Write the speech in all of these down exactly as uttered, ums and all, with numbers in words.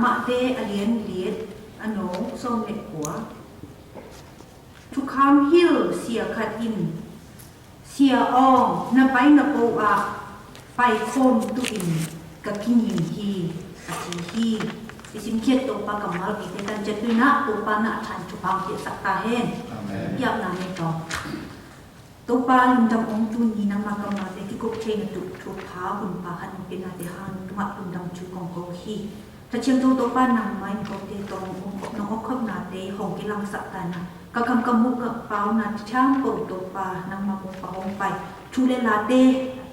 Mahte a lian liat, a no sawm le kua. Thukham hilh sia khat in, "Sia aw, na pai na po ah pai khawm tu in ka kinging hi," a ci hi. I simkhiat Topa kammal eite tan ciat tu in ah Topa na a than thupha piaksak ta hen. Amen. Piakna nei tawh. Topa lungdam ong, tuni nangma kammalte kikup theihna tuk thupha hun pha khat nong piaknate hang tungah lungdam thu kong ko hi. Tha Thiangtho Topa nangmah in kote tawh nong ong khopnate hong kilangsak ta in ah ka kam ka muk ka pauna thiang ko Topa nangmah kong pa hong pai thu le late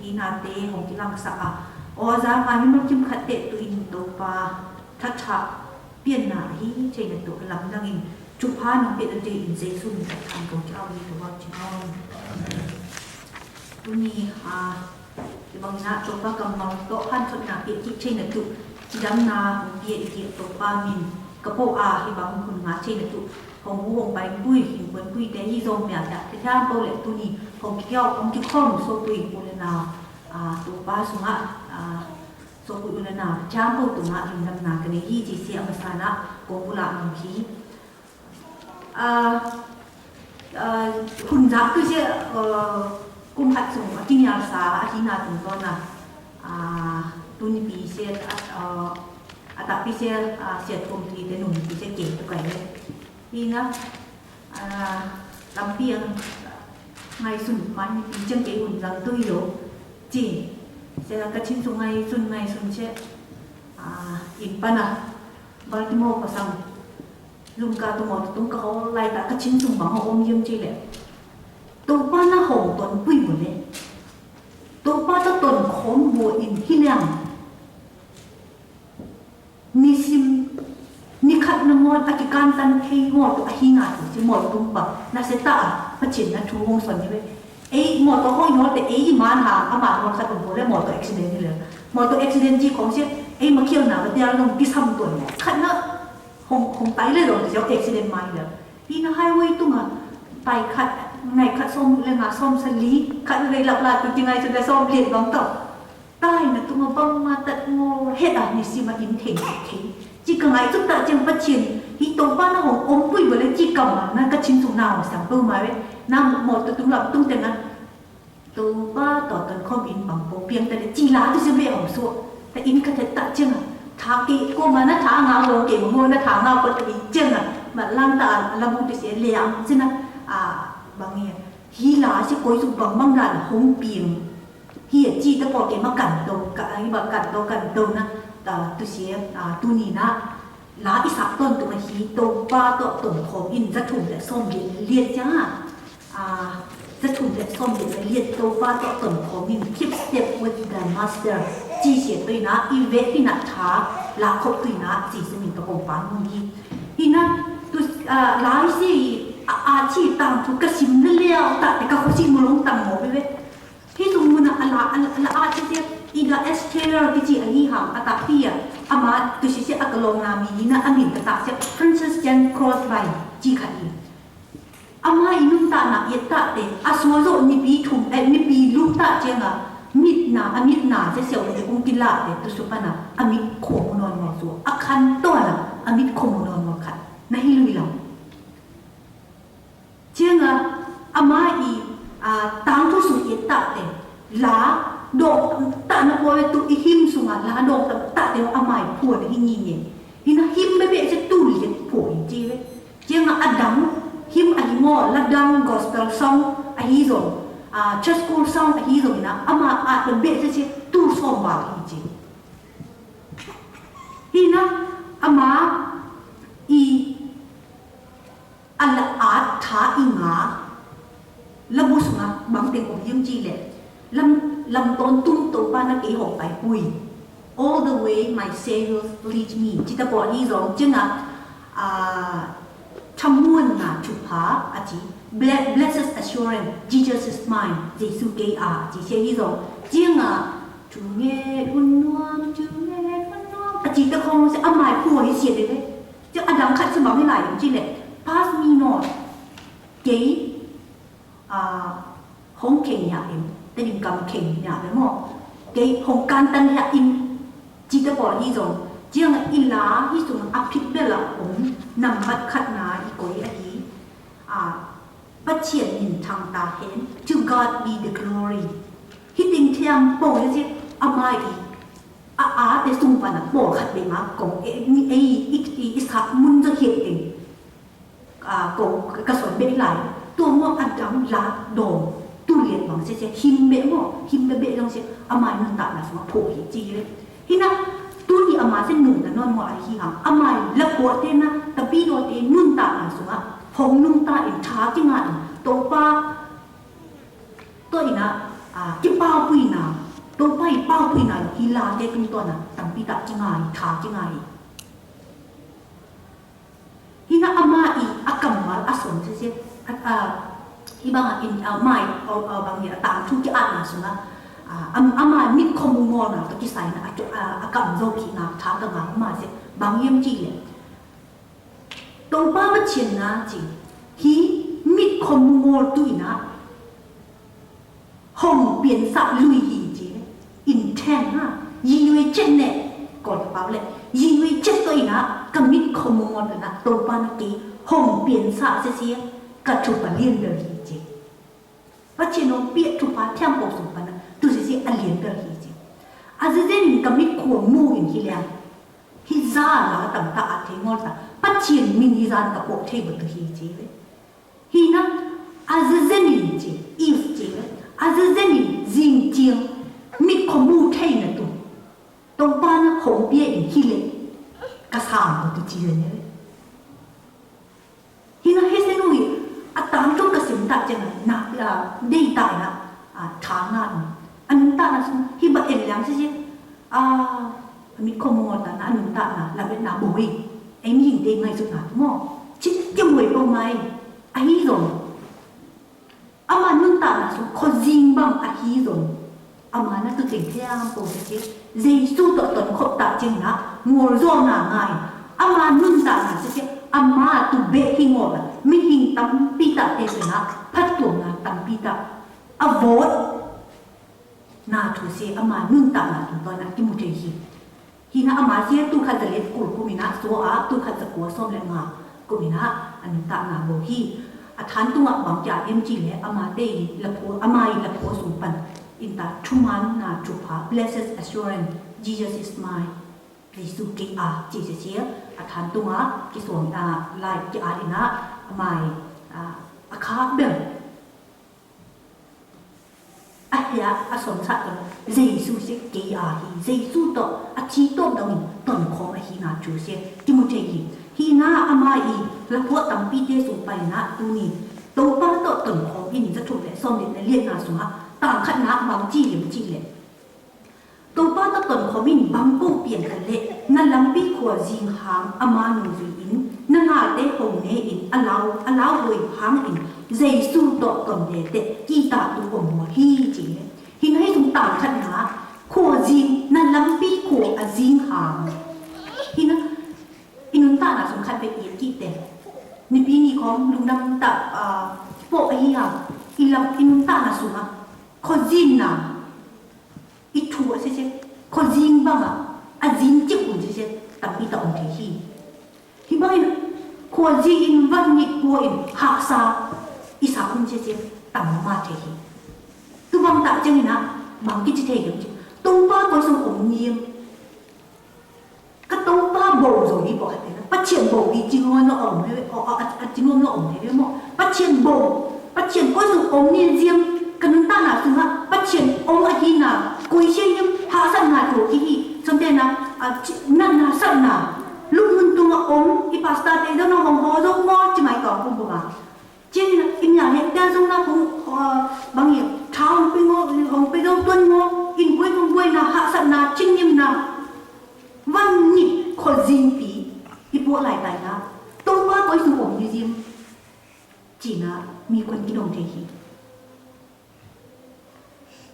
hinate hong kilangsak a, aw za nga mimal kim khatte tu in Topa thatha pianna ahi theihna tuk a lamdang in thupha nong piaknate in Jesu min tawh than ko ki au hi Topa ci aw. Tuni a Hibang in ah Topa kammal tawh hanthotna pia kik theihna tuk cidamna hong pia i kik Topa min ka po a hibang hun ngah theihna tuk hong bu hong pai pui hing puan puite hi zong mia pia ka thiam po le tuni hong kiau hong kikhawm so pui pu le nau a Topa sungah a so pui u le nau thiam po tungah lungdamna ka nei hi ci sia a masa in ah kong bu lah nong hi. A, a, hun zak tu sia, a, kum khat sung a kinial sa a hina tungtawn a, a, tuni pi sia, a, a, a tak pi sia, a, sia thum tui te nun pi sia ke tu kai le. Hi na, a, lampi ang ngaihsun mai ni pi ciang kei hun zang tu hi lo. Ci, sia ka chin sung ngaihsun ngaihsun sia, a, in pan a, Baltimore ko sang. Zumka tung aw tung ka haw laitak ka chin sung bang a om hiam ci leh, Topa na hong ton pui bu le Topa ta ton khawm bu in hi liang. Nisim nikhat na maw a kikantan thei maw tu a hi nga tu ci maw tung pa na se ta a Pathian na thu hong son hi ve. Ei maw to hoi naw te ei i man ha a man hong khat tung bu le maw to accident hi le maw to accident ci khong sia ei ma khial na ka tial nong kisam tuan maw khat na Hong, hong tai le lo, ti siau accident mai le. Hi na highway tunga tai khat, nai khat sawm le nga sawm sa li, khat vei lap la tu ti ngai sa le sawm liat bang tau. Tai na tunga bang ma tat ngo het a ni si ma in theng theng. Ci ka ngai tuk ta ciang Pathian, hi Topa na hong om pui ba le ci kam a na ka chin tung na hong sang pau mai ve. Na mo tu tung lam tung teng a. Topa tawh ton khawm in bang ko piang ta le ci la tu sia beh hong suah. Ta in ka tet ta ciang a. Tha kei ko ma na tha nga lo kei ma mo na tha nga ko ta i ciang a. Ma lang ta a la bu tu sia le ang cin a. A bang ia. Hi la sia koi su bang bang dan hong piang. Hi a ci ta pawl kei ma kan to ka ai ba kan to kan to na. Ta tu sia a tu ni na. La i sak tawntung ahi Topa tawh tonkhawm in za thum le sawm liat liat ciang a, a, za thum le sawm liat le liat Topa tawh tonkhawm in keep step with the Master ci sia tuina i ve hina tha la khop tuina ci sungin ka kong pan hong hi. Hina tu, a, lai si a, a ci tang thu ka sim le liau ta te ka khusi mulong tang mo ve ve. Hih zong mun ah a la, a la, a la a cihte i la Esther kici ahi hang a takpi ah, ama tusisia a kalawngna mi hi na a min ka taksia Francis Jane Crosby ci khat hi. Ama i nuntakna i et tahte a sual zawh nipi thum, eh, nipi lum tah cianga mitna, a mitna sia siau le kung kilahte tusu pana a mit khua mu nawn maw sual a khan tawn a a mit khua mu nawn maw khat na hi lui lo. Cianga ama i, a, tangthu sung i et tahte la dawng tamtah na pua ve tu i him sunga la dawng tamtahte ama i phuan a hi ngenge. Hina him bebe sia tu liat pua hi ci ve. Cianga a dang him a hi maw la dang gospel song a hi zong, a, church school song a hi zong hina ama a dang be sia sia tu sawm val hi ci. Hina ama i a la at tha i nga labu sunga bangteng om hiam ci le lam, lam tawntung Topa na kei hawh paipui. All the way my Savior lead me ci ta pawl hi zong cianga, a, thamuanna thupha a ci. Ble-, blessed assurance, Jesus is mine, Jesu kei a ci sia hi zong cianga thu nge hun nuam, thu nge hun nuam a ci ta khong sia a mai phuai sia de le. Ci a dang khat sia bang hi lai ci le pass me not. Kei, a, hong kheng hia in, te ding kam kheng hia ve maw. Kei hong kantan hia in, ci te pawl hi zong, Ciangah i la hi sungah a phit bel a om nambat khatna i koi ahi, a, Pathian minthang ta hen, to God be the glory. Hih teng thiang po hi ci, ama i a ate sung panah pawlkhat bek ma kong ei, ei, i, i, i sak mun zaw hiat teng, a, ko ka soi beh lai. Tua maw a dang la dawm tu lian bang sia sia him beh maw, him beh beh dang sia, ama i nuntakna sungah phuh hi ci hi le. Hi na, tuni ama sia nungta nawn maw ahi hang, ama i la puahte na, tapidawte nuntakna sungah hong nungta in, tha kinga in, Topa tawh in a, a, kipaupuina, Topa i paupuina hi late tungtawn a tampi tak kinga hi, tha kinga hi. Hi na, ama i a kammal a sawm sese, a, a, i bang a in, a, mai, a, a, bang i a tangthu ki-atna sungah, a, am-, ama mit khua mu ngawlna tawh kisai na a, a, a kam zo kihna tha ka ngak ma se, bang hiam cih leh Topa Pathian na ci, hi mit khua mu ngawl tu in a, hong piansah lui hi ci le, intent ha, yiwei chet ne, Kawl pau le, yiwei chet tawh in a, ka mit khua mu ngawl tu in a, Topa na kei hong piansah sia sia, ka thupha lian bel hi ci. Pathian hong piak thupha thiang ko sung pan a, tu sia sia a lian bel hi ci. A zezen in ka mit khua mu in hi liang, hi za la tamta a thei ngawl ta, Pathian min hi zan ka pawh thei batu hi ci le. Hi na, a zezen in ci, if ci le, a zezen in zing ciang mit khua mu thei na tu, Topa na khong pia in hi le, ka sam batu ci le ne le. Hi na, hi se nui, a tangthu ka sim ta ciang na, a, dei ta na, a, tha nga in. A nuntakna sung, hi ba en liang si si, a, a mit khua mu ngawl ta na, a nuntakna, la bet na boi. Ei mi hing dei ngai suk na, mo. Cik kia boi bong mai, a hi zong. Ama nuntakna sung khuazing bang ahi zong, ama na tu teng thei a po sese, Jesu tawh tonkhop ta ciangin a, ngawlzawhna ngai. Ama nuntakna sese, ama tu beh hi ngawl a, mihing tampi tak te sungah phattuamna tampi tak a vawt na thu se, ama nuntakna tungtawn a kimu thei hi. Hi na, ama sia tul khat za let kul kum in a, sua a tul khat za kua sawm le nga kum in a, a nuntakna lo hi. A than tungah bang kia em ci le, ama te i laphua, ama i laphua sung pan in ta, thumanna thupha, blessed assurance, Jesus is mine, Jesu kei a ci sia sia. A than tungah kisuang a lai kia in a, ama i, a, a khak bel a hia a sawmsat tawh Jesu sia kei a hi, Jesu tawh a thi tawp dongin tonkhawm ahina thu sia kimu thei hi. Hi na, ama i lapuah tampite sung pai na tuni Topa tawh tonkhawm in za thum le sawm le liatna sungah tang khatna bang ci lim ci le. Topa tawh tonkhawm in bang ko piang khat le na lampi khuazing hang ama nung zui in na ngalte hong ne in a lau, a lau huai hang in Jesu tawh tonte te kita tu om maw hi ci le. Hi na, hi tung tang khatna khuazing na lampi khua a zing hang. Hi na, i nuntakna sung khat vei i kite. Nipi ni khawng lungdam tak, ah, pawh ahi hang. I lam i nuntakna sungah khuazing na i thu a sese, khuazing bangah a zing cik hun sese tampi tak om thei hi. Hi bangin khuazing in van nit kua in haksa i sak hun sese tam mama thei hi. Tu bang tak ciangin a bang kici thei hiam ci. Topa koi sung om ni hiam? Ka Topa bo zo hi pawh khat te na, Pathian bo hi ci nuam na om hi, a, a, a, a ci nuam na om hi maw? Pathian bo, Pathian koi sung om ni ziam, ka nuntakna sungah Pathian om ahina koi sia hiam, hahsatna thu kihi, sonte na, a, ci, natna satna, lupmun tungah om, i pastor te zong na hong haw zo maw, ci mai kawm pum pum a. Cin, i mya hek tia zong na hong, a, bang hi, tha hong pe ngo, hong pe zo tuan ngo, in koi hong buaina, hahsatna, cingimna. Van nit khuazingpi i puah laitak in a, Topa koi sung om ni ziam cih na mi kuan kidong thei hi.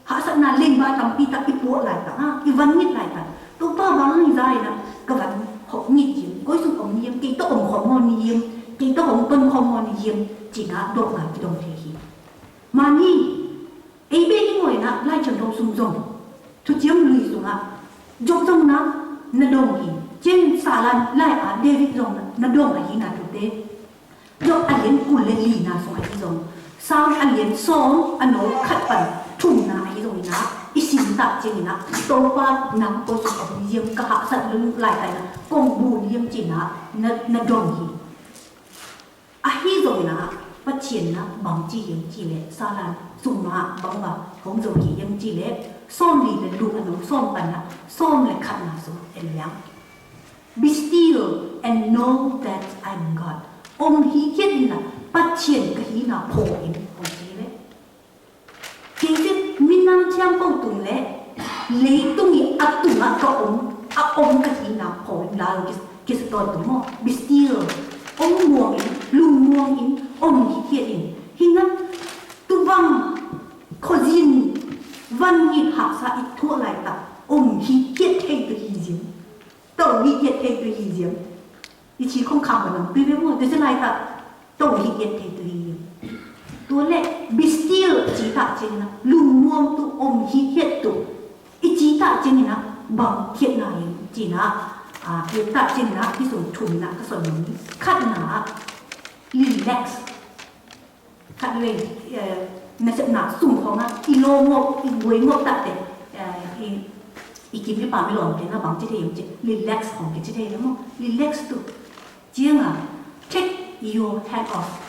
Hahsatna lengba tampi tak i puah laitak a, i van nit laitak, Topa bang hang hi za in a, ka van hong nit ziam, koi sung om ni ziam, kei tawh om khawm maw ni ziam, kei tawh hong ton khawm maw ni ziam cih na dawhna kidong thei hi. Mani, ei bek hi ngawina, Lai Thiangtho sung zong, Thuciam Lui sungah, Job zong na, na dong hi. Ahi na tute, Job a lian kul le lina sung ahi zong, Psalm a lian sawm a neu khat pan thumna ahi zong ina, i sim tak ciang ina, Topa nang ko sung a bui ziam ka hahsat lung lai ka ina, kong bu ziam ci ina, na, na dong hi. Ahi zong ina, Pathian na bang ci hiam ci le, Salan sung ma bang ba hong zo hi hiam ci le, sawm li le lu a neu sawm pan na, sawm le khat na sung en liang. Be still and know that I am God. Om hi khiat in la, Pathian ka hi na pho in, hong ci le. Kei zet minam thiam ko tung le, leitung i a tung a ka om, a om ka hi na pho in la lo kis, kis ton tung mo. Be still. Om muang in, lung muang in, om hi khiat in. Hi na, tu bang, khozin, van hi haksa i thuak lai ta, om hi khiat thei tu hi zin. To hi khiat thei tu hi ziam. I ci khong kham ka nang tui ve mo, tu ci lai ta. To hi khiat thei tu hi ziam. Tu le, be still ci ta cin na, lungmuang tu om hi khiat tu. I ci ta cin na, bang khiat na hi, ci na, a, khiat ta cin na, ki sung thum na, ka son nung. Khat na, relax. Khat vei, eh, nasepna sung khawng a, i lo ngawh, i guai ngawh takte, eh, i, i kim i pam i lawmte na bang ci thei hiam ci, relax khawng kici thei hiam maw? Relax tu. Ciang a, take your hand off.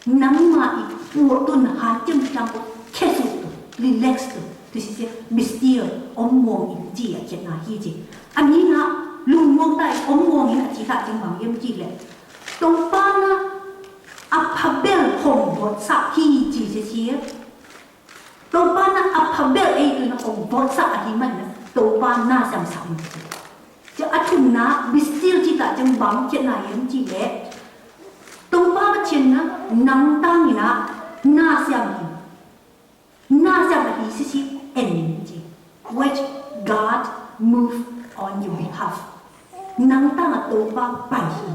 Nangma i puah tun hanciam ciang ko, khia suk tu, relax tu. Tu ci ci, be still, om muang in ci a khiatna hi ci. A nihna, lungmuang ta i om muang in a ci ta ciang bang hiam ci le. Topa na a phabel hong vawtsak hi ci ci ci. Topa na a phabel ei tu na hong vawtsak ahi man na Topa na siamsak hi ci. Ci a thumna be still ci ta ciang bang khiatna hiam ci le. Topa Pathian na nang tang in a na siam hi. Na siam ahi sisi en in ci. Watch God move on your behalf. Nang tang a Topa pai hi.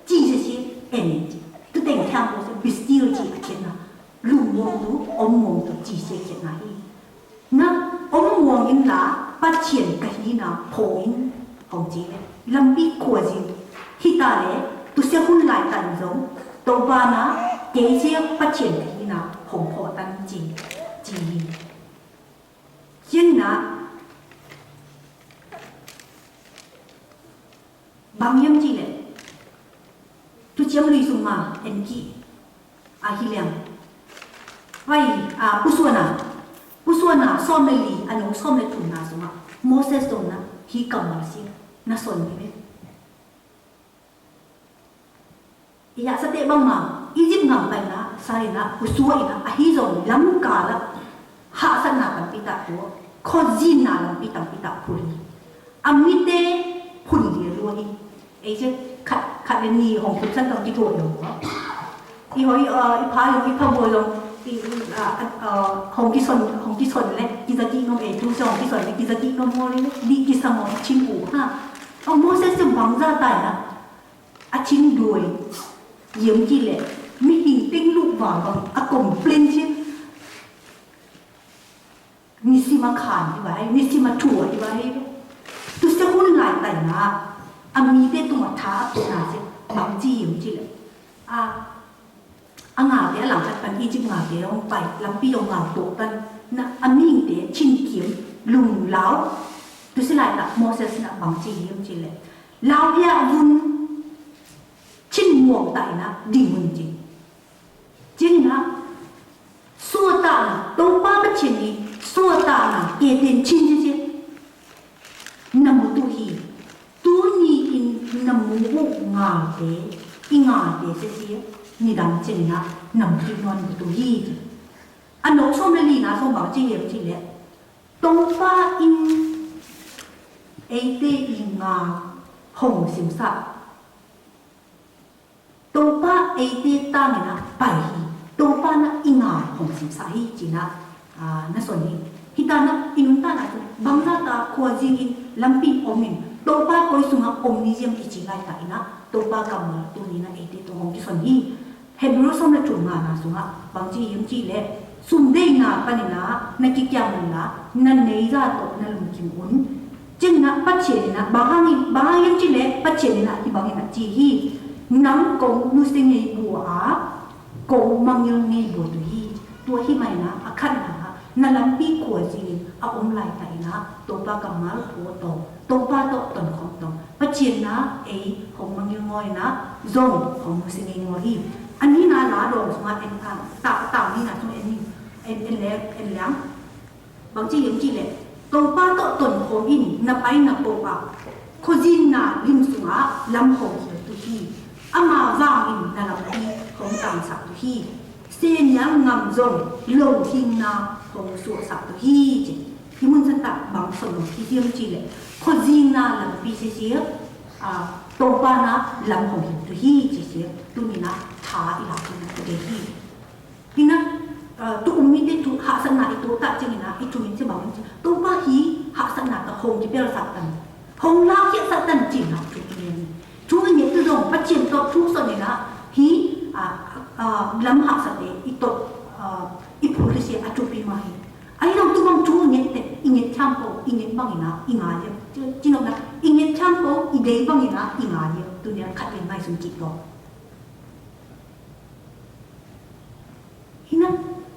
Ci sisi en in ci. Tu teng thiang ko se be still ci a khiatna. Lungmuang tu, om muang tu ci se khiatna hi. Na om muang in la Pathian ka hi na pho in. Hong ci le, lampi khuazin, hita le, tusia hun lai tan zong, Topa na, kei sia Pathian ka hi na, hong pho tan ci, ci hi. Ciang na, bang hiam ci le, tu ciang lui sung ma, en ki, a hi liang. Pai, a, Pu Suan a, Pu Suan a, sawm le li, a nung sawm le thum na sung a, Moses dong na, hi kammal si, na son hi ve. I hahsate bangma, Egypt ngam pai na, sa hi na, Pu Suan hi na, a hi zong lam kal a, hahsatna tampi tak tua, khuazin na lampi tampi tak phun hi. A mite phun lia lua hi. Ei sia khat, khat le ni hong phun san tawh kithuah lo. I hoi, uh, i pha lo, i pha buai lo. I, i, uh, uh, hong kison, hong kison le, kizati ngom ei, tu sa hong kison le, kizati ngom mo le, di kisa ngom chin u, ha. Ong Moses sa bangza tai na. A chin duai. Yem ki le, mi hing ting lu va bang, a complain chin. Nisim a khan hi vai, nisim a thu hi vai. Tu se hun lai tai na, a mite tung a tha a pina se, bang ci yim ci le. A, a ngate a langkhat pan Egypt ngate hong pai, lampi hong ngal tuak tan, na a mingte chin kim, lung lau. Tu se lai ta Moses na bang ci yim ci le. Lau hia vun, chin muang tai na, ding hun ci. Cin na, suatahna, Topa Pathian i suatahna, ke ten cin ci ci. Na mutu hi, tuni in na mu uh ngalte, i ngalte ci ci, nidang cin na, na mutu nuan mutu hi. A no sawm le li na sawm bang ci hiam ci le, Topa in eite i nga hong simsah. Topa eite tangin a pai hi. Topa na i ngai hong simsah hi cina, a, na son hi. Hita na i nuntakna tu bangzah ta khuazing in lampi om in Topa koi sunga om ni ziam i ci lai ta ina Topa kammal tuni na eite tu hong kison hi. Hebrew sawm le thum ngana sunga bang ci hiam ci le sumdeina panina na kikiam unla na neiza tawh na lungkim un. Cin na Pathian in ah bang hang in, bang hang in ci leh Pathian in ah hih bangin a ci hi. Nang kong nusia ngei bua a, kong mangngilh ngei bua tu hi. Tua hih manin ah a khatna ah na lampi khuazing in a om laitak in ah Topa kammal pua tawh, Topa tawh tonkhawm tawh, Pathian na ei hong mangngilh ngawi in ah zong hong nusia ngei ngawi hi. A nihna la dawn sungah en, a, tau, tau nihna sung en, en, en le, en liang. Bang ci hiam cih leh, Topa tawh tonkhawm in na pai na pawh ah khuazing na lim sungah lam hong khial tu hi. Ama vang in na lampi hong tangsak tu hi. Senial ngam zong lo hing na hong suahsak tu hi ci. Hih mun santa bang sawm lo hi hiam cih leh, khuazing na lampi sisia, a, Topa na lam hong khial tu hi ci sia. Tuni na tha i lak tu na tu hi. Hi na, aa, tu um mite thu hahsatna i tuak tak ciangin ah, i thu in ci bang in ci. Topa hih hahsatna tawh hong kipelsak tan, hong lakkhiatsak tan ci-in ah thu i ngen hi. Thu i ngen tu zong Pathian tawh thu sawt in ah, hih, aa, aa, lam hahsate i tot, aa, i phul hi sia a thupi mah hi. Ahi zong tu bang thu i ngen teh, i ngen thiam po, i ngen bangin ah i ngai hi. Ci, ci nopna, i ngen thiam po, i dei bangin ah i ngai hi. Tuni a khat in ngaihsun kik tawh. Hi na,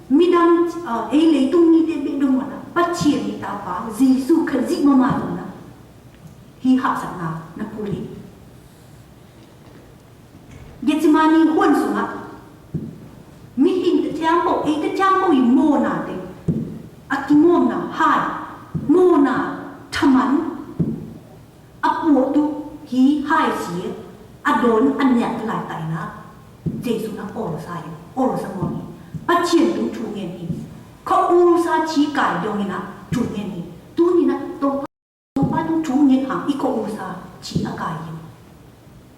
midang, aa, ei leitung mite beh dong mah na, Pathian i tapa Jesu Khazih mahmah zong na hih hahsatna na phul hi. Gethsemane huan sungah mihing tathiam po, ei tathiam po i mawhna teng, a kingawmna hai, mawhna thaman, a puahtu hi hai sia, a dawn a niat laitak in ah Jesu na awlsa hi, awlsa mawh hi. Pathian tung thu ngen hi. Khuaulsa thi kai dongin ah thu ngen hi. Tuni na Topa, Topa tung thu ngen hang i khuaulsa thi a kai hi.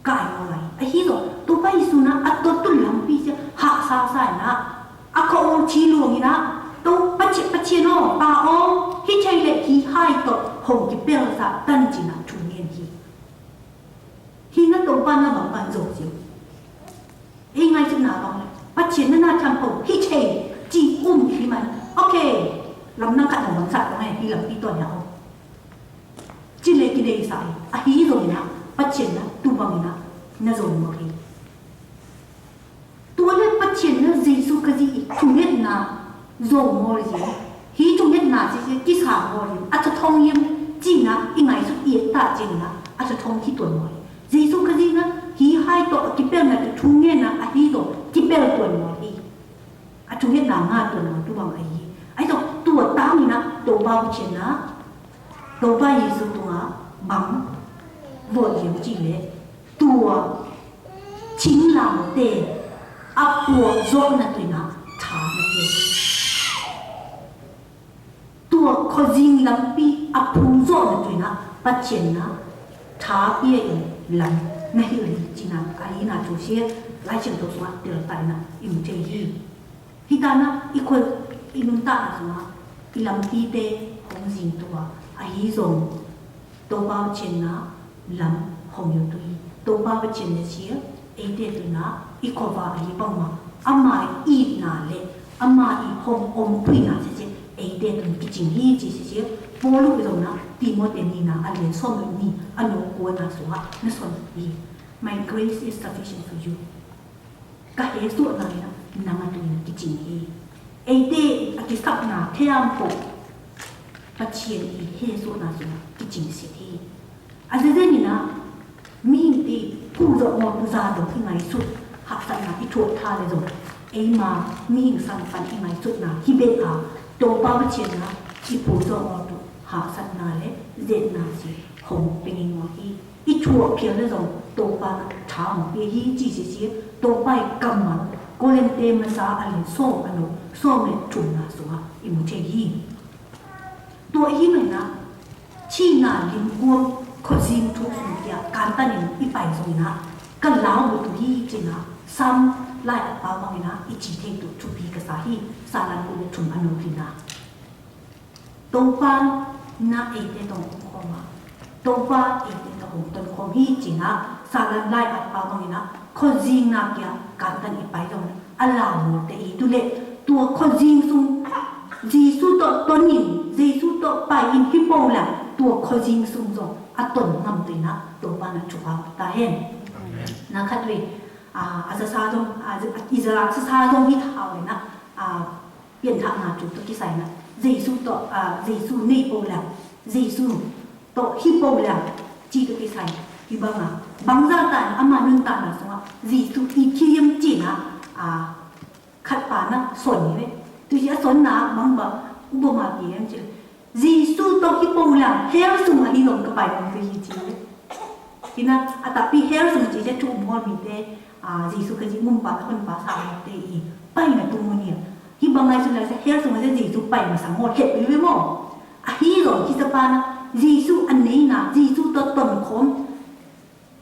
Kai mawh lai. Ahi zong Topa Jesu na a tot tu lampi sia hahsa sa in ah, a khuaul thi luang in ah, to Pathian, Pathian aw, Pa aw, hi thei leh hih hai tawh hong kipelsak tan ci-in ah thu ngen hi. Hih na Topa na bang pan zo cio. Ei ngaihsutna bang leh Pathian na na thiam po, hi thei ci um hi man. Okay. Lam nang khat na bang sak bang e, hih lampi tawn ya aw. Ci leh kideisa hi. Ahi zongin ah Pathian na tu bangin ah na zo mawh hi. Tua leh Pathian na Jesu Khazih i thungetna zo mawh hi. Hih thungetna ci, ci kisa mawh hi. A thathong hiam ci-in ah i ngaihsut i et tak ciangin ah a thathong hi tuan mawh hi. Jesu Khazih na hih hai tawh a kipelna thu ngen a, ahi zong kipel tuan mawh hi. A thungetna ngah tuan mawh tu bang ahi hi. Ahi zong tua tangin ah Topa Pathian na, Topa Jesu tungah bang vawh hiam cih leh, tua thinglamte a puah zawhna tui-in ah tha na pia hi. Tua khuazing lampi a phul zawhna tui-in ah Pathian na tha pia in lam na hilh hi ci-in ah, ahi na thu sia Lai Siangtho sungah teltak in ah i mu thei hi. Hih dan ah i khua, i nuntakna sungah i lampite hong zing tua, ahi zong Topa Pathian na lam hong hilh tu hi. Topa Pathian na sia, eite tu-in ah i khuava ahi bangmah, ama i itna le ama i hong omphuhna sisia eite tu-in kicing hi ci sisia, Paul in zong na Timothy nihna a lian sawm le nih a neu kuana sungah na sawn hi. My grace is sufficient for you. Ka hehsuahna in ah nang a tu-in kicing hi. Eite a kisapna thiam po Pathian i hehsuahna sungah kicing sit hi. A zenzen in ah mihingte phulzawh mawh tu za dong i ngaihsut, hahsatna i thuak tha leh zong, eima mihing sang pan i ngaihsutna hi bek a, Topa Pathian na i phulzawh mawh tu hahsatna le zetna si hong pia ngei mawh hi. I thuak phial leh zong Topa na tha hong pia hi ci sisia, Topa i kammal Korinte masa a lian sawm a neu sawm le thumna sungah i mu thei hi. Tua ahih manin ah thihna limguam khuazing thu sung kia kantanin i pai zongin ah ka lau buk uh hi ci-in ah Sam lai-atpa bangin ah i ci thei tu thupi ka sa hi. Salan guk le thum a neu lina. Topa na eite tawh hong omkhawm a, Topa eite tawh hong tonkhawm hi ci-in ah Salan lai-atpa bangin ah khuazing na kia kantan i pai zongin a lau mawte i tu leh tua khuazing sung Jesu tawh tonin, Jesu tawh pai-in hi po leh tua khuazing sung zong a ton ngam tuina Topa na thupha ta hen. Amen. Na khat ve, a, a sasa zong, a, i za sasa zong hi tha ve na, a, pianthakna thu tawh kisai na, Jesu tawh, a, Jesu nei po leng, Jesu tawh hi po leng, ci tawh kisai, hi banga, bangzah ta in ama nuntakna sungah, Jesu i thi hiam cina, a, khat pa na son hi ve. Tuci a sonna bangbang, upama pi hiam cile. Jesu tawh hi po leng, hell sung ahi zong ka pai mong ve hi ci ve. Hina, a takpi hell sung ci cia thu um hawl mite, a, Jesu Khazih mumpa, honpa sa mite i paina tu mun hi a. Hi bang ngai sun lai cia hell sung a cia Jesu pai masang hawl het ve maw. Ahi zong hi sa pa na, Jesu a neina, Jesu tawh tonkhawm,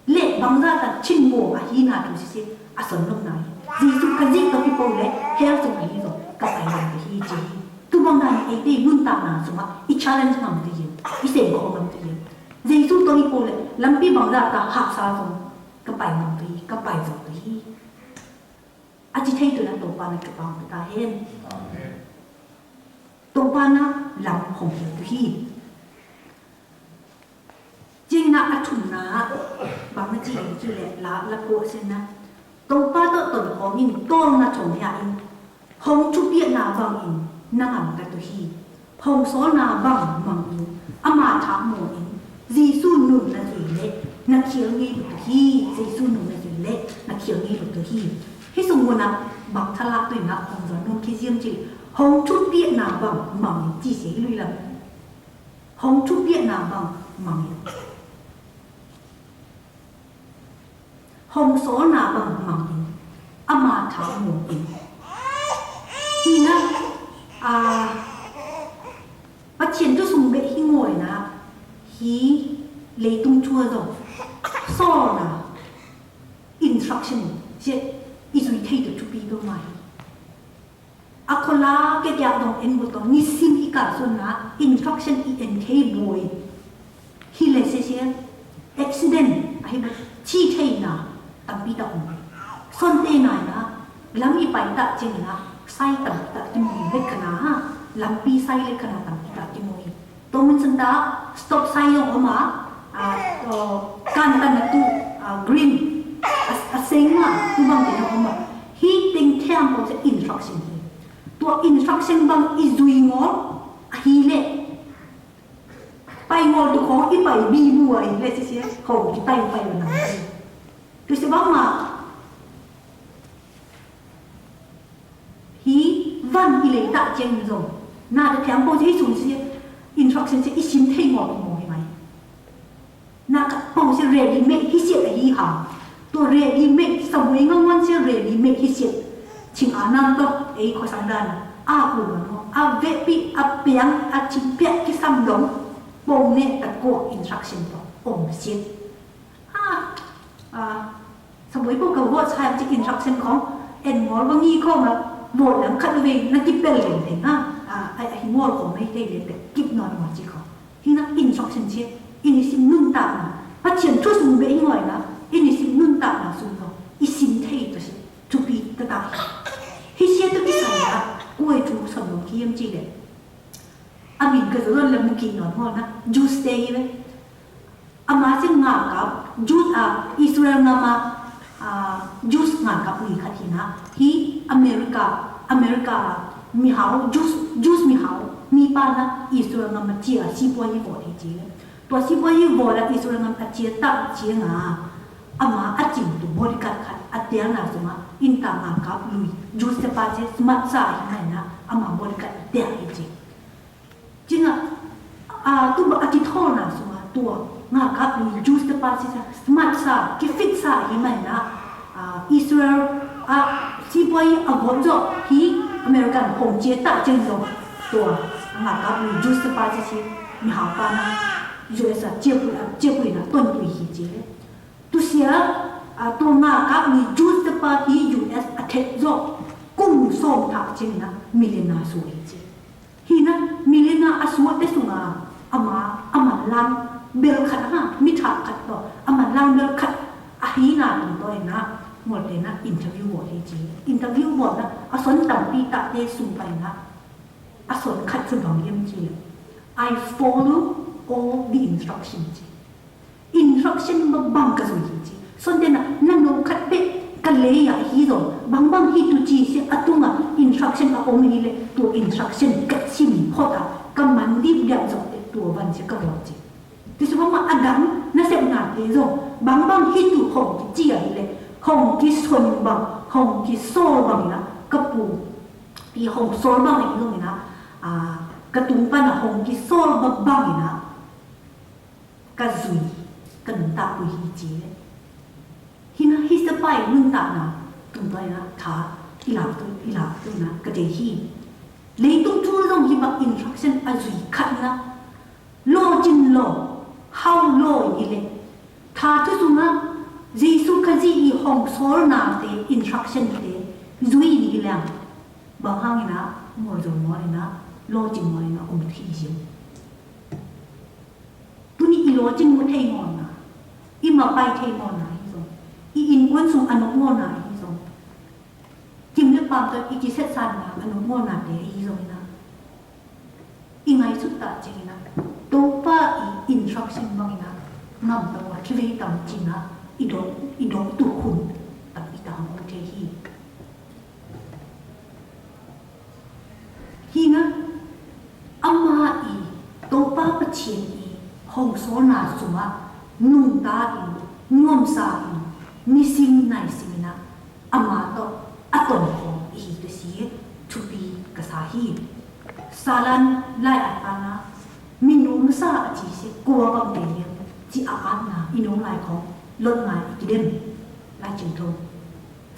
le bangzah ta chin maw ahina thu sisi a son lom na hi. Jesu Khazih tawh hi po le hell sung ahi zong ka pai lam hi ci hi. Tu bang dan eite nuntakna sungah i challenge ngam tu hi. I seng khawm ngam tu hi. Jesu tawh hi po le lampi bangzah ta haksa zong ka pai ngam tu hi, ka pai zong tu hi. A ci thei tu na Topa na thupha hong pia ta hen. Amen. Topa na lam hong pia tu hi. Cingna a thumna bang na ci hong ci le la, la ko a sin na. Topa tawh tonkhawm in tawlna thong hia in. Hong thupiakna bangin na ngamta tu hi. Hong sawlna bang mangin ama thak mawhin Jesu nung na zui le na khial ngei lo tu hi. Jesu nung na zui le na khial ngei lo tu hi. Hih sung munah bang thalak tuinah hong zawn nung khi ziam cih hong thupiakna bang mangin ci sia hi lui lam. Hong thupiakna bang mangin. Hong sawlna bang mangin ama thak mawhin. Hina, a, Pathian thu sung beh hi ngawina hi leitung thua zong sawlna instruction cia i zui thei tu thupi beu mah hi. A khola kekiak dong en bu tong nisim i kalsuanna instruction i en thei buai. Hi le sese accident ahi bu ci theina tampi tak om. Sonte naina lam i pai tak ciangina sai tampi tak kimu hi, lekhana ha lampi sai lekhana tampi tak kimu hi. Tua mun santa stop sign zong om a, a, kantan na tu, a, green a, a seng a tu bang te zong om a. Hi teng thiam ko se instruction hi. Tua instruction bang i zui ngol ahi le pai ngol tu khong i pai bi bu ahi le sisia khong ki pai pai na. Tu se bang ma Hi van i lei tak ciangin zong na te thiam po ci hi sung ci instruction ci i sim thei ngawh i maw hi mai. Na ka po ci ready made hi siat ahi ha. Tua ready made samui nganguan ci ready made hi siat. Cing a nam tawh ei khuasang dan a ku man ngawh a vehpih a piang a cingpiak kisam dong po ne a kuak instruction tawh om siat. A, a, Sabuai po ka vote sa ci instruction khong en ngol bang i khong a vote lang khat vei na kipel leng leng ha. A, a, a hi ngol khong mei tei leng leng kip non ngol ci khong. Hi na instruction ci i nisim nuntakna Pathian thu sung be i ngoi na i nisim nuntakna sung khong i sim thei ta si thupi ta ta hi. Hi sia ta kisai na kuai thu son lo ki yam ci leng. A min ka zon la mu ki non ngol na Jews te hi ve. Ama ci ngakap, Jews a, Israel ngam a, a, Jews ngakap lui khat hi na, hi America, America a, mihau, Jews, Jews mihau, mipa na Israel ngam a cia, sipuai hi vawt hi ci. Tua sipuai hi vawt a Israel ngam a cia tak cia nga, ama a cing tu bodyguard khat, a tia na suma, in ta ngakap lui, Jews te pa ci, smart sa hi mai na, ama bodyguard a tia hi ci. Cina, a, tu ba a kithawlna sunga tua ngakap lui Jews te pa ci sa smart sa, kifit sa hi mai na, a, Israel a sipuai a vawt zawh hi American hong cia ta cin zawh tua ngakap lui Jews te pa ci ci mihau pa na U S a ciapui a ciapui na tonpui hi ci le. Tusia, a, tua ngakap lui Jews te pa hi U S a thek zawh kum sawm thak cin na millionaire suai hi ci. Hi na, millionaire a suakte sunga ama, a manlang bel khat ha, mi thak khat tawh, a manlang bel khat a hina tungtawn na, ngol te na interview bawl hi ci. Interview bawl na, a son tampi takte sung pai na, a son khat cu bang hiam ci. I follow All the instruction ci. Instruction bangbang ka zui hi ci. Suante na, na no khat peuh ka lei ah hi zong, bangbang hi tu ci sia a tungah instruction a om hi leh, tua instruction ka sim phot a, ka man dipdiap zawh teh tua van sia ka bawl ci. Tua sia bangmah a dang nasepnate zong bangbang hi tu hong kici a hi leh, hong kison bang, hong kisawl bang in ah, ka pu i hong sawl bang in zong in ah, ah, ka tung pan a hong kisawl bang bang in ah, ka zui, ka nuntakpui hi ci leh. Hi na, hi sia pai nuntakna tungtawn in ah tha i lak tu, i lak tu in ah ka deih hi. Leitung thu zong hi bang instruction a zui khat in ah, lawhcin law, hau law in hi leh, tha thu sungah Jesu Khazih i hong sawlnate, instructionte zui in hi leng, bang hang in ah mualzo mawl in ah, lawhcin mawl in ah om thei hi. Tuni i lawhcin mu thei mawlna, i mapai thei mawlna hi zong, i innkuan sung a nop mawlna hi zong, kim le pam tawh i kisetsanna a nop mawlnate hi zong in ah, i ngaihsut tak ciangin ah, Topa i instruction bangin ah, ngam tak uh a thivei tam ci-in ah, i dawng, i dawng tuk hun tampi tak hong om thei hi. Hi na, ama i, Topa Pathian i hong sawlna sungah nungta in, nuamsa in, nisim naisim in ah, ama tawh a ton khawm i hi ka si, thupi ka sa hi. Salan lai-at pan ah, mi nuamsa a ci sia kua bang te liang ci a atna i nuam lai khawm, Lot ngai i kidem. Lai Cing Tho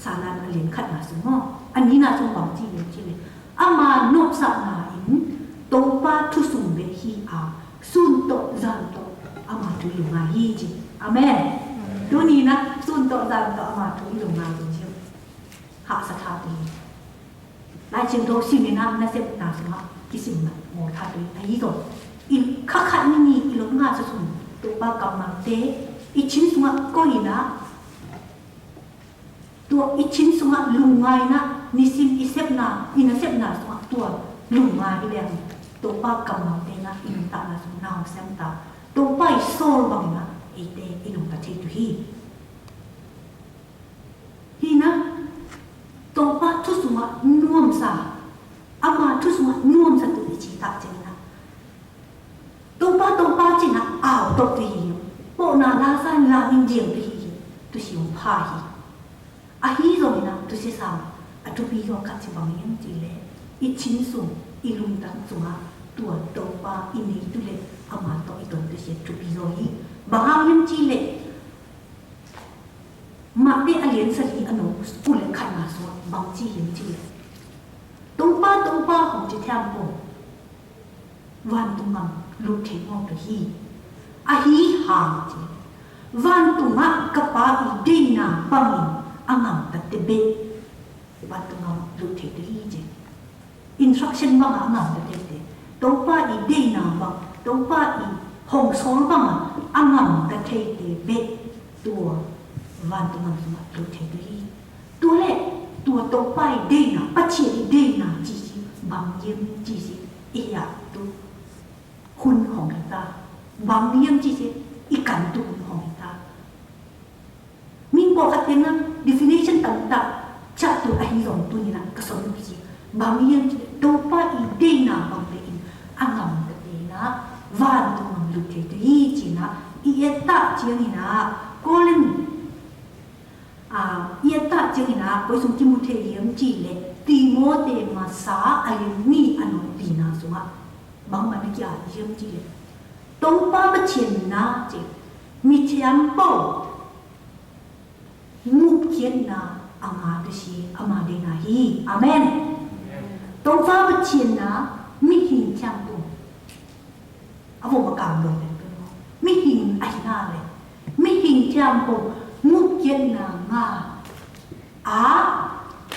Salan a lian khatna sung maw, a nihna sung bang ci leh, ci leh, ama nopsakna in Topa thu sung bek hi a, sun tawh zan tawh ama thu i lungngai hi ci. Amen. Tuni in ah sun tawh zan tawh ama thu i lungngai hi ci. Hahsa tha te hi. Lai Cing Tho sim in ah, nasepna sungah kisim mah maw tha te hi. Ahi zong, i kha khat ni ni i lawm nga sa sung, Topa kammalte i chin sungah koih in ah, tua i chin sungah lungngai in ah, nisim i sepna, i nasepna sungah tua lungngai hi leng, Topa kammalte in ah i nuntakna sung na hong sem ta. Topa i sawl bangin ah eite i nungta thei tu hi. Hi na, Topa thu sungah nuamsa, ama thu sungah nuamsa tu i ci tak ciangin ah, Topa, Topa ci-in ah au tawh tu hi hi. Pawhna la sa in la in diang tu hi hi. Tu si hong pha hi. Ahi zongin ah tu si sang a thupi zaw khat ci bang hiam cih leh, i chin sung, i lungtang sungah tua Topa i neitu le ama tawh i ton tu si a thupi zaw hi. Bang hang hiam cih leh, Mate a lian sali a neu kul le khatna sungah bang ci hiam cih leh, Topa, Topa hong ci thiang pong, vantung gam lut thei mawk ta hi. Ahi hang ci, vantungah ka Pa i deihna bangin a ngamtate bek vantung gam lut thei ta hi ci. Instruction bangah a ngamta theite, Topa i deihna bang, Topa i hong sawl bangah a ngamta theite bek tua vantung gam sungah lut thei ta hi. Tua leh tua Topa i deihna, Pathian i deihna cih hi bang hiam cih hi, i hiah tu hun hong hi ta. Bang hiam cih hi, i kan tu hun hong hi ta. Min pawlkhat teng ah definition tamtak ciah tu ahi zong tuni-in ah ka son hi. Bang hiam cih leh Topa i deihna bang te in a ngamtate in ah vantung gam lut thei ta hi ci-in ah i et tak ciangin ah, Korin, ah, i et tak ciangin ah koi sung kimu thei hiam cih leh Timote masa a lian nih a neu lina sungah bangmah na ki-at hiam cih leh, Topa Pathian na ci, mithiang pawl ngupkhiatna a ngah tu si ama deihna hi. Amen. Topa Pathian na mihing thiangpum a vom a kang dong pen pen maw, mihing ahi na le mihing thiangpum ngupkhiatna ngah a,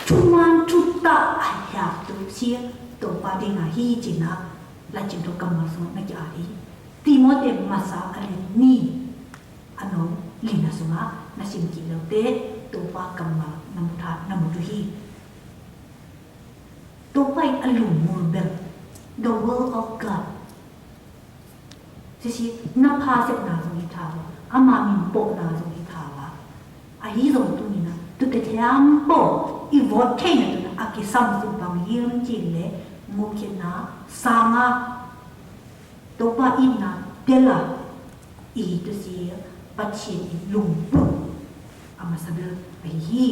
thuman thutah a hiak tu si Topa deihna hi ci-in ah Lai Cing Tho kammal sungah na ki-at hi. Timote masa a lian nih a neu lina sungah na sim kik lote Topa kammal na mu tha, na mu tu hi. Topa in a lungmul bel, the will of God. Sisi, na pha sepna zong hi tha a, ama min pawhna zong hi tha a. Ahi zong tuni-in ah, tuate khempeuh i vawt theihna tuni-in ah, a kisam zong bang hiam cih leh, mukhia-na sang a, Topa itna tel a, i tusi Pathian i lungput a masa bel ahi hi.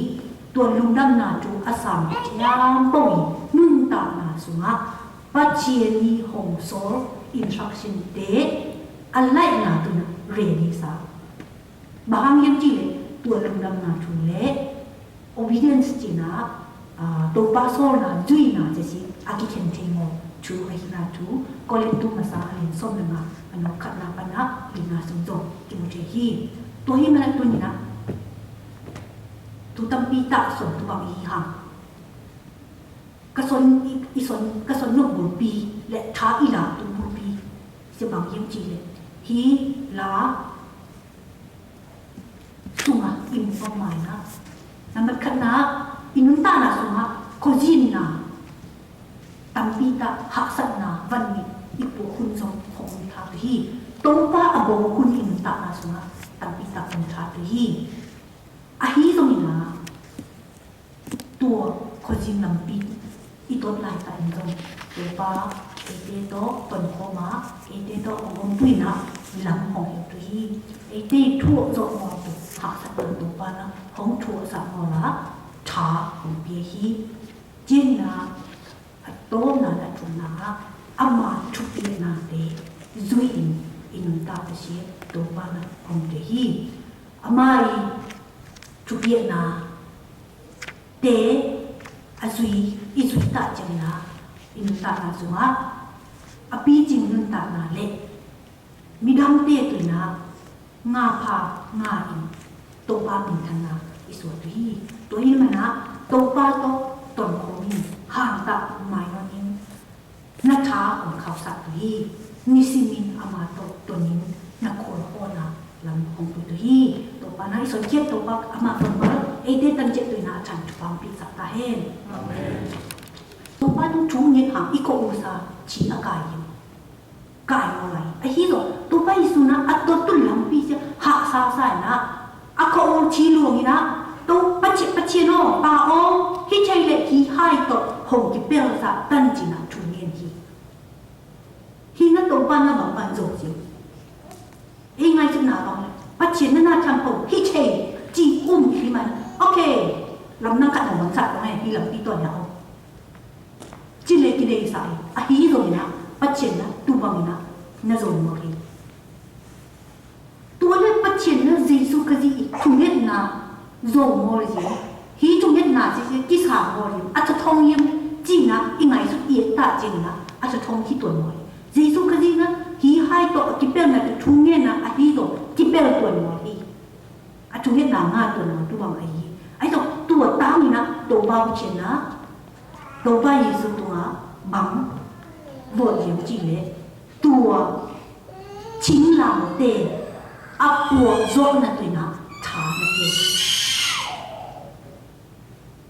Tua lungdamna thu a sang khempeuh i nuntakna sungah Pathian i hong sawl instruction-te a laihna tuni-in ah ready sa. Bang hang hiam cih leh tua lungdamna thu le obedience cihna, ah, Topa sawlna zuihna cih si a kikhen thei maw thu ahihna thu Korintu masa a lian sawm le nga a neu khatna pan a lina sung zong kimu thei hi. Tua hi manin tuni-in ah thu tampi tak sawm tu bang i hi hang. Ka son i, i son, ka son nop bulpi le tha i lak tu bulpi sia bang hiam cih leh, hih la sungah i mu pammaih na, nambat khatna, i nuntakna sungah khuazinna tampi tak, hahsatna van nih i puak hun zong hong om tha tu hi. Topa a bo hun i nuntakna sungah tampi tak om tha tu hi. Ahi zongin ah, tua khuazin lampi i tot laitak in zong, Topa eite tawh tonkhawm a, eite tawh hong ompih in ah lam hong hilh tu hi. Eite i thuak zawh ngawt uh hahsatna Topa in ah hong thuaksak ngawt a, tha hong pia hi. Ciangin ah a tawpna le a thumna ah ama thupiaknate zui-in i nuntak a sia Topa in ah hong pia hi. Ama i thupiakna te a zui, i zui tak ciangin ah i nuntakna sungah a picing nuntakna le midangte tungah ngah pha ngah in Topa minthanna i suah tu hi. Tua hi manin ah Topa tawh tonkhawm in hang tak mainawt in na tha hong khauhsak tu hi. Nisimin ama tawh tonin na khualhawna lam hong pui tu hi. Topa in ah i soikhiat, Topa ama tawh mal eite tan ciat tu-in ah a than thupha hong piaksak ta hen. Amen. Topa tawh thu nget hang i khuaulsa thi a kai hi. Kai ngawt lai. Ahi zong Topa Jesu in ah a tot tun lampi sia hahsa sa in ah, a khuaul thi luang in ah, Topa Pathian, Pathian aw, Pa aw, hi thei leh hih hai tawh hong kipelsak tan ci-in ah thu ngen hi. Hih na Topa na bang bang zo ci. Ei ngaihsutna bang leh Pathian na na thiam peuh hi thei ci um hi man. Okay, lamdang khat na bangsak kong e, hih lampi tuan na om. Ci leh kideisa hi. Ahi zongin ah Pathian na tu bangin ah na zo ngawt hi. Tua leh Pathian na Jesu Khazih i thungetna zo ngawt hi. Hih thungetna ci, ci kisam ngawt hi. A tha thong hiam ci-in ah i ngaihsut i et tak ciangin ah a tha thong hi tuan ngawt hi. Jesu Khazih na hih hai tawh a kipelna thu ngen a, ahi zong kipel tuan ngawt hi. A thungetna ngah tuan ngawt tu bang ahi hi. Ahi zong tua tangin ah Topa Pathian na, Topa Jesu tungah bang vawt hiam cih leh, tua thinglamte a puak zawhna tungah tha na pia hi.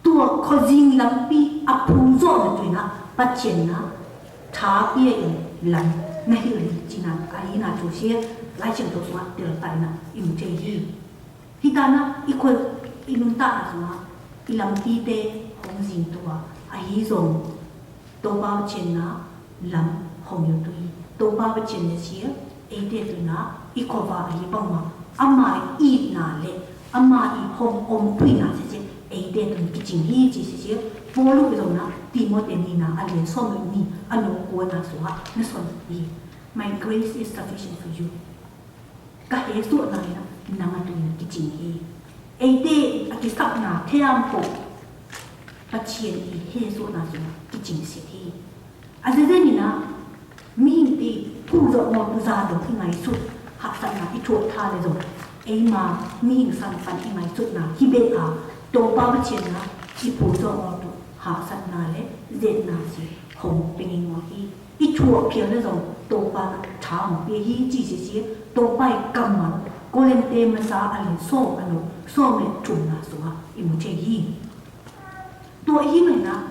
Tua khuazing lampi a phu zawhna tungah Pathian na tha pia in lam na hilh hi ci-in ah, ahi na thu sia Lai Siangtho sungah teltak in ah i mu thei hi. Hih tan ah i khua, i nuntakna sungah i lampite hong zing tua, ahi zong Topa Pathian na lam hong hilh tu hi. Topa Pathian na sia eite tungah i khuava ahi bangmah ama i itna le ama i hong ompuina sia sia eite tungah kicing hi ci sia sia. Paul in zong na Timothy nihna a lian sawm le nih a neu kuana sungah na sawn hi. My grace is sufficient for you. Ka hehsuahna in ah nang a tungah kicing hi. Eite a kisapna khempeuh Pathian i hehsuahna sungah kicing sit hi. A zenzen in ah mihingte i phu zawh ngawt uh zah dong i ngaihsut hahsatna i thuak tha leh zong, eima mihing san pan i ngaihsutna hi bek a, Topa Pathian na i phu zawh ngawt uh hahsatna le zetna ci hong pia ngei ngawt hi. I thuak phial leh zong Topa na tha hong pia hi ci sia sia. Topa i kammal Korinte masa a lian sawm a neu sawm le thumna sungah i mu thei hi. Tua ahi manin ah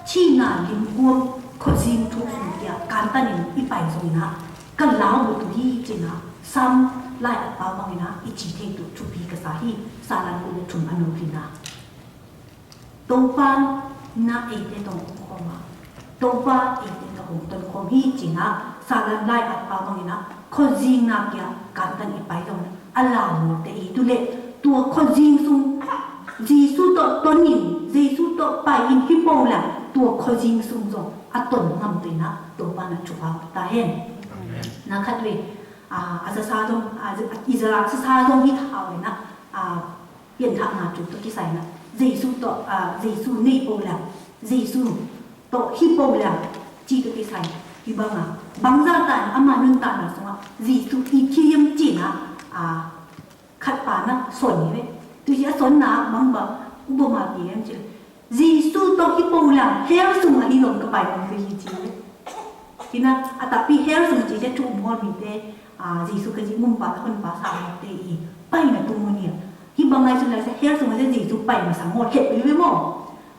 thihna limkuang khuazing thu sung kia kantanin i pai zongin ah, ka lau buk uh hi, ci-in ah Sam lai-atpa bangin ah i ci thei uh thupi ka sa hi. Salan kul le thum, a neu lina. Topa na eite tawh hong om khawm a, Topa eite tawh hong ton khawm hi, ci-in ah Salan lai-atpa bangin ah khuazingna kia kantan i pai zong a lau mawk te i hi. Tu le tua khuazing sung Jesu tawh ton in, Jesu tawh pai in hi po leh tua khuazing sung zong a ton ngam dingin ah Topa na thupha ta hen. Amen. Na khat ve, a, a sasa zong, a, i za sasa zong hi tha ve na, a, pianthakna thu tawh kisai na, Jesu tawh, a, Jesu nei po leh, Jesu tawh hi po leh, ci tawh kisai, hi bang a, bangzah ta in ama nuntakna sungah Jesu i thi hiam ci-in ah, a, khat pa na son hi ve. Tua hi a sonna bang bang, upama pia hiam ci leh, Jesu tawh hi po leh hell sung ahi zong ka pai ngam ding hi, ci hi ve. Hi na, a takpi hell sung ci ciang thu um ngawl mite, a, Jesu Khazih gumpa, Honpa sa mawkte i paina tung mun hi a. Hi bang ngai sun lai sa hell sung a ciang Jesu pai masa ngawl het hi ve maw.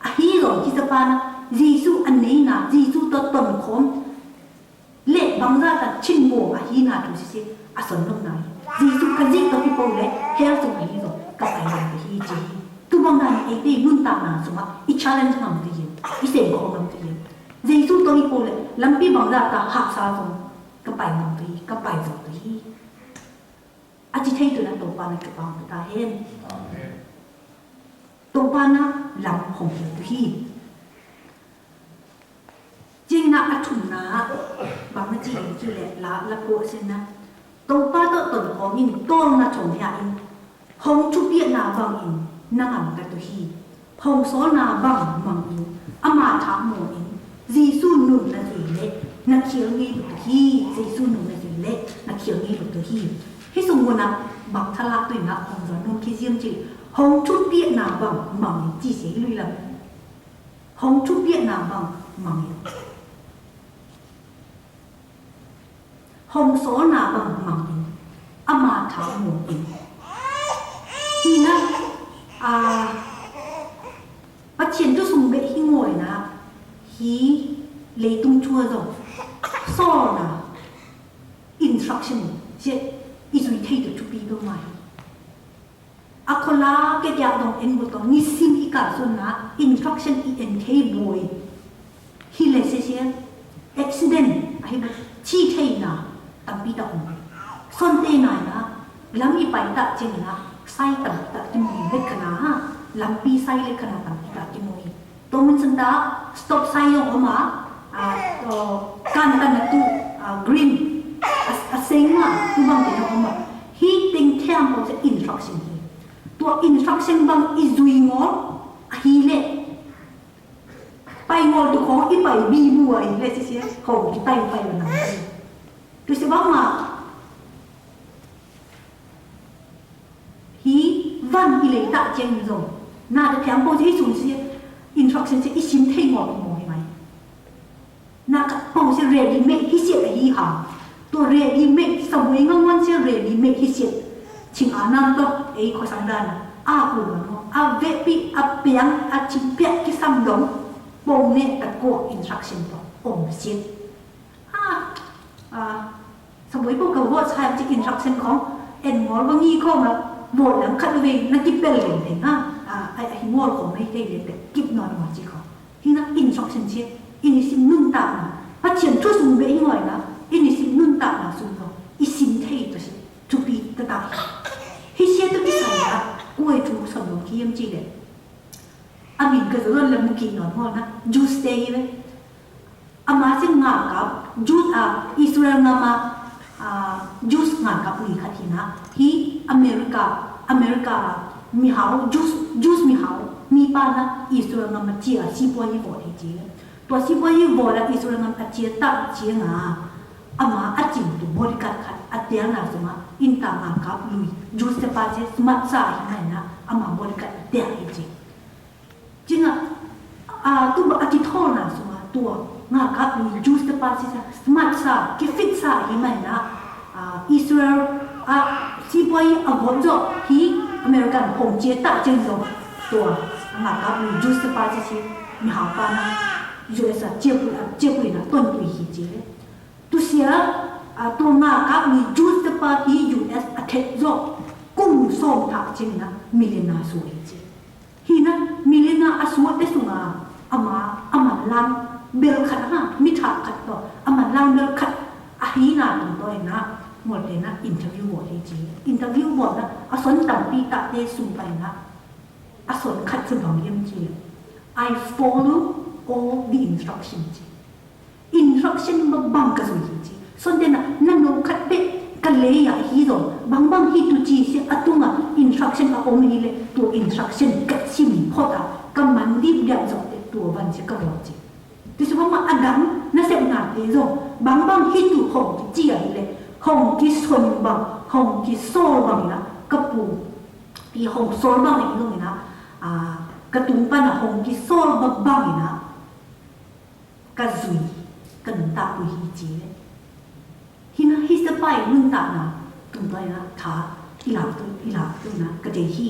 Ahi zong hi sa pa na, Jesu a neina, Jesu tawh ton khawm le bangzah ta chin bo ahina thu sisi a son nopna hi. Jesu Khazih tawh hi po leh hell sung ahi zong ka pai ngam ding hi, ci hi. Tu bang dan eite nuntakna sungah i challenge ngam ding hi, i sem khawm ngam ding hi. Jesu tawh hi po leh lampi bangzah ta haksa zong ka pai ngam ding hi, ka pai zo ding hi. A ci thei tu na Topa na thupha hong pia ta hen. Amen. Topa na lam hong hilh tu hi. Ciangin ah a thumna ah bang na ci hiam cih leh, la, la pua sin na, Topa tawh ton khawm in tawlna thong hia in, hong thupiakna bangin na ngam ka tu hi. Hong sawlna bang mang in, ama tha maw in, Jesu nung na zui leh na khial ngei lua tu hi. Jesu nung na zui leh na khial ngei lua tu hi. Hih sung mun ah bang thalak tu in ah hong zon nung kizim cih, hong thupiakna bang mang in ci sia hi lui lam. Hong thupiakna bang mang in, hong sawlna bang mang in, ama tha maw in. Hi na, a, Pathian thu sung bek hi ngawina, hi leitung thu ah zong sawlna, instruction, sia i zui thei tu thupi bek mah hi. A khuala kekiak dong en bul tawh nisim i kalsunna instruction i en thei buai. Hi le sisia accident ahi bul, thi theina tampi tak om. Sonte naina lam i pai tak ciangina sai tampi tak kimu hi. Letkhanna ha, lampi sai letkhanna tampi tak kimu hi. Tua mun santa stop sign zong om a, a, tua kantanna tu, a, green, a, a seng a, tu bang te zong om a. Hih teng khempeuh sia instruction hi. Tua instruction bang i zui ngawl ahih leh pai ngawl tu khawng i pai bibu ahih leh sisia khawng kitai pai lo na. Tu sia bang mah Hih van i lei tak ciangin zong na te phiang po ci hi sung ci, instruction ci i sim thei ngawt maw hi mai. Na ka po ci ready made hi siat ahi hang. Tua ready made, sabui nganguan ci ready made hi siat. Cing a nam tawh ei khuasang dan a kul man maw, a vehpih, a piang, a cingpiak kisam dong po ne ta kua instruction tawh om siat. A, a, sabui po ka vote sa ci instruction khawng en ngawl bang hi khawng a, vote lam khat vei na kipel leng leng a, a, a, a hi ngawl khawng na hi kei leng tek kip nawn ngawl ci khawng. Hi na instruction ci, i nisim nuntakna, Pathian thu sung bek hi ngawl na, i nisim nuntakna sung khawng i sim thei ta si, thupi ta ta hi. Hi sia tu kisai a, kuai thu son lo ki yam ci leh. A min ka zon la mu ki nawn ngawl na, Jews te hi ve. Ama ci ngalkap, Jews, a, Israel ngam a, a, Jews ngalkap lui khat hi na, hi America, America mihau, Jews, Jews mihau, mipa na Israel ngam a cia, sipuai hi vawt hi ci. Tua sipuai hi vawt a Israel ngam a cia tak ciang a, ama a cingtu bodyguard khat a telna sung a, innta ngalkap lui, Jews te pa ci, smat sa hi mai na, ama bodyguard a tel hi ci. Cina, a, tu ba a kithawlna sung a, tua, ngalkap lui Jews te pa ci sa, smat sa, kifit sa hi mai na, a, Israel, a, sipuai a vawt zawh hi American phawng cia tak ciang zong, tua, ngalkap lui Jews te pa ci ci, mihau pa na, U S a ciapui, a, ciapui na, tonpui hi ci le. Tu sia, A, tua nga kak ni Jews te pa hi U S a theih zawh kum sawm thak ciangin ah millionaire suak hi ci. Hi na, millionaire a suakte sungah ama, a manlang bel khat a, mi thak khat tawh a manlang bel khat a hina tungtawn in ah Mualte in ah interview bawl hi ci. Interview bawlna a son tampi tahte sung pan in ah a son khat ci bang hiam ci leh, "I follow all the instruction," ci. Instruction bangbang ka zui hi ci. Son te na, na no khat bek ka lei ah hi zong, bangbang hi tu ci sia a tungah instruction a om hi leh, tua instruction ka sim phot a, ka man dipdiap zawh teh tua van sia ka bawl ci. Tua sia bangmah a dang nasepnate zong bangbang hi tu hong kici a hi leh, hong kison bang, hong kisawl bang in ah ka pu i hong sawl bang in zong in ah, a, ka tung pan a hong kisawl bangbang in ah ka zui, ka nuntak uh hi ci leh. Hi na, hi sia pa i nuntakna tungtawn in ah tha i lak tu, i lak tu in ah ka deih hi.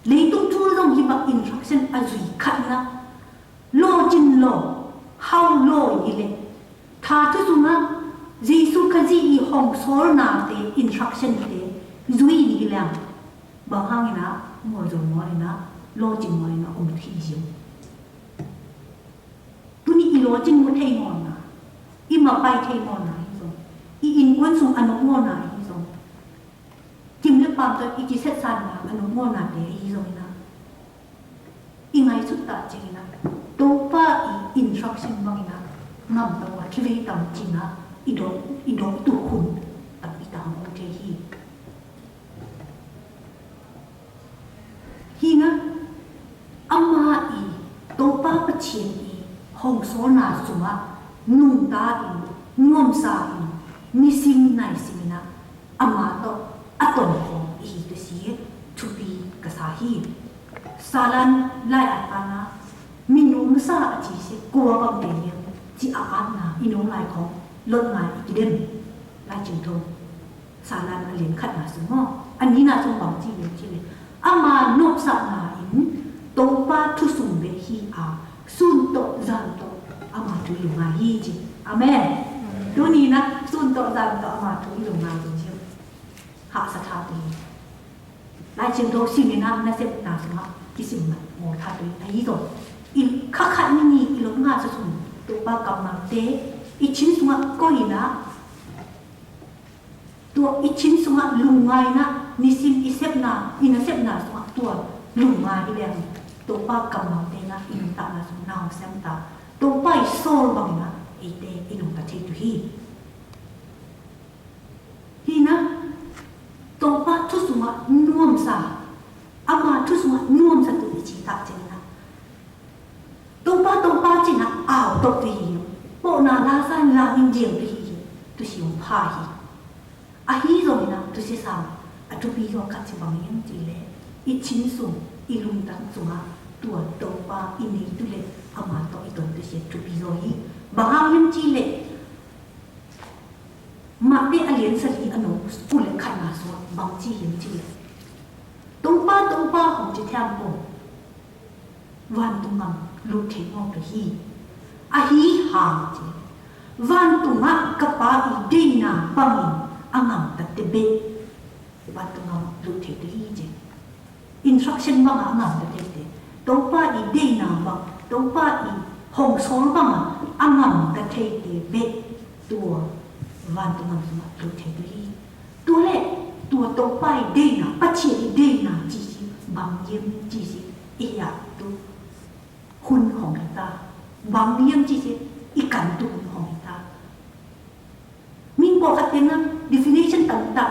Leitung thu zong hi bang instruction a zui khat na, lawcin law, hau law hi leh, tha thu sungah Jesu Khazih i hong sawlnate, instruction te zui hi leh, bang hangin ah mual zong mual in ah, lawcin mual in ah om thei zing. Tuni i lawcin mu thei ngawlna, i mapai thei ngawlna hi zong, i innkuan sung a nop ngawlna hi zong, kim le paam tawh i kisetsanna a nop ngawlnate hi zong in ah, i ngaihsut tak ciangin ah Topa i instruction bangin ah ngamta uh a, thivei tam cin ah i dawh, i dawh tuk hun tampi tak hong om thei hi. Hi na, ama i, Topa Pathian i hong sawlna sungah nungta in, nuamsa in, nisim naisim in ah ama tawh a ton khawm i hi ka si, thupi ka sa hi. Salan lai-at pan ah, minu masa a ci sia kua bang te hiam ci a atna i nung lai khawng lot ngai i kidem. Lai Cing Tho Salan a lian khatna sung maw, a nihna sung bang ci hiam ci leh, ama nopsakna in Topa thu sung bek hi a, sun tawh zan tawh ama thu i lungngai hi ci. Amen. Tuni in ah sun tawh zan tawh ama thu i lungngai hi ci. Hahsa tha te hi. Lai Cing Tho sim in ah nasepna sungah kisim mah maw, tha tui ahi zong, i kha khat ni ni i lot nga sa sung Topa kammalte i chin sungah koih in ah, tua i chin sungah lungngai in ah, nisim i sepna, i nasepna sungah tua lungngai hi leng, Topa kammalte in ah i nuntakna sung na hong sem ta, Topa i sawl bangin ah eite i nungta thei tu hi. Hi na, Topa thu sungah nuamsa, ama thu sungah nuamsa tu i ci tak ciangin ah, Topa, Topa ci in ah au tawh tu hi, pawhna la sa in lang in diang tu hi, tu si hong pha hi. Ahi zongin ah tu si sang a thupi zaw khat ci bang hiam ci leh, i chin sung, i lungtang sungah tua Topa i nei tu leh ama tawh i ton tu si a thupi zaw hi. Bang hang hiam ci leh, Mate a lian sali a neu kul le khatna sungah bang ci hiam ci leh, Topa, Topa hong ci thiam pong, vantung gam lut thei ngawt uh hi. Ahi hang ci, vantung ah ka Pa i deihna bangin a ngamtate bek vantung gam lut thei uh hi ci. Instruction bangah a ngamta theite, Topa i deihna bang, Topa i hong sawl bangah a ngamta theite bek tua vantung gam sungah lut thei uh hi. Tua leh tua Topa i deihna, Pathian i deihna cih bang hiam cih i hiah tu hun hong hi ta, bang hiam cih i kan tu hun hong hi ta. Min pawlkhat tengah definition tamtak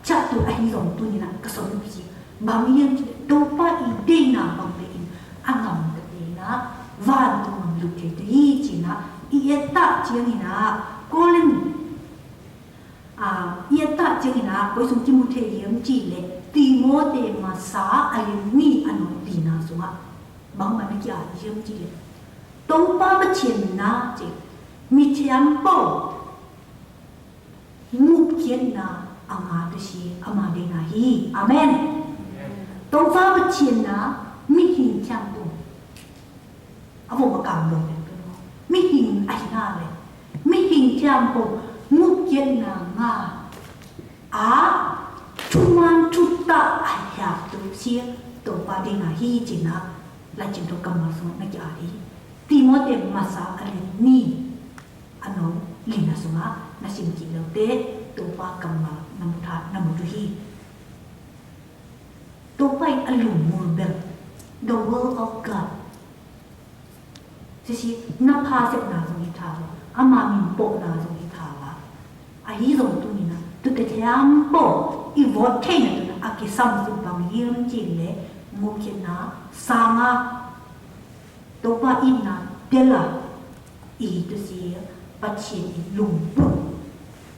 ciah tu ahi zong tuni-in ah ka sawm nupi hi. Bang hiam cih leh Topa i deihna bang tein a ngamtate in ah vantung gam lut thei uh hi ci-in ah i et tak ciangin ah Korin, ah, i et tak ciangin ah koi sung kimu thei hiam cih leh Timote masa a lian nih a neu lina sungah bangmah na ki-at hiam cih leh Topa Pathian in ah ci, mithiang pawl ngupkhiatna a ngah uh hi, ama deihna hi. Amen. Topa Pathian in ah mihing thiangtho a vo ma kang lo le, mihing ahi na le, mihing thiangtho ngupkhiat Pianna nga a thuman thutah a hiak tu sia Topa ding a hi cina, Lai Cin tawh kammal sungah na ki-at hi. Timoti masa a lian ni a neu lina sungah na sim kik lote Topa kammal na mu tha, na mu tu hi. Topa i a lungmul bel, the will of God. Sisi, na pha sepna zong hi tha va, ama min pawhna zong hi tha va. Ahi zong tunina tute thiam pawh i vawt theina tuna a kisam zubang hiam cin le, mukhina sanga Topa itna tela i tusi Pathian i lungput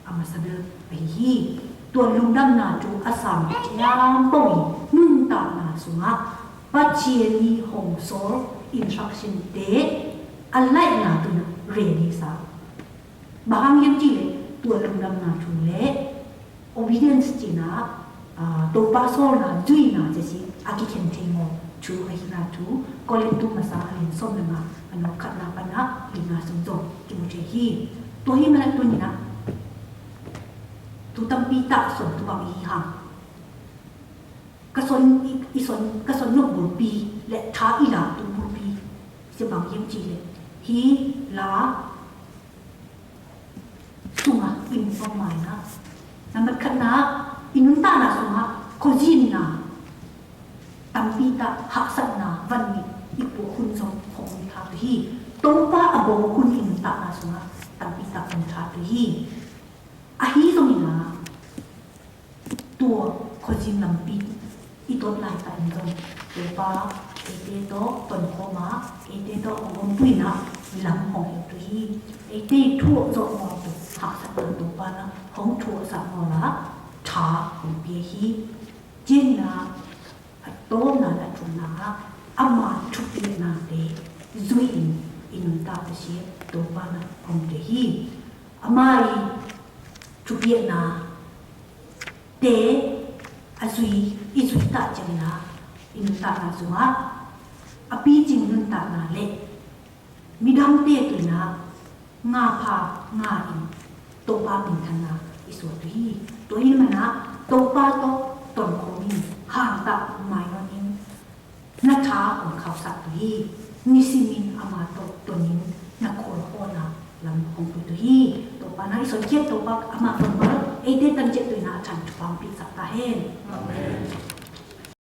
a masa bel ahi hi. Tua lungdamna thu a sam thiam pawh i nuntakna sungah Pathian i hong sawl instruction te a laihna tuna ready sa. Bang hang hiam cih leh tua lungdamna thu le obedience cihna, aa, Topa sawlna zuihna cihsi a kikhen thei maw thu ahina thu Korin tu masa a lian sawm le nga a neu khatna pana lina sung zong kimu thei hi. Tua hi mana tunina thu tampi tak suan tu bang i hi hang. Ka suan i, i suan, ka suan nop bulpi le tha i la tu bulpi sia bang hiam cih leh hi la sunga i mu pammaina. Nambat khatna, i nuntakna sunga khuazinna tampi tak haksatna van mit i puak hun zong hong tha tu hi. Topa a bo hun i nuntakna sunga tampi tak hong tha tu hi. Ahi zongina tua khuazin lampi i tot laitah in zong Topa eite tawh tonkhawma eite tawh a gompuina lam hong hilh tu hi. Eite i thuak zawh mawh tu haksatna Topa na hong thuaksak mawh la tha hong pia hi. Cinna a tawpna na thumna ah ama thupiaknate zui in i nuntak tu si Topa na hong pia hi. Ama i thupiakna te a zui, i zui tak ciangin ah i nuntakna sungah a picing nuntakna le midangte tungah ngapha nga in Topa minthanna i suah tu hi. Tua hi mana Topa tawh tonkhawm in hangtak mainawt in na tha hong khauhsak tu hi. Nisimin ama tawh tonin na khualkhawna lam hong pui tu hi. Topa na i sonkhiat Topa ama tawh mal eite tanciat tuina a than thupha hong piaksak ta hen. Amen.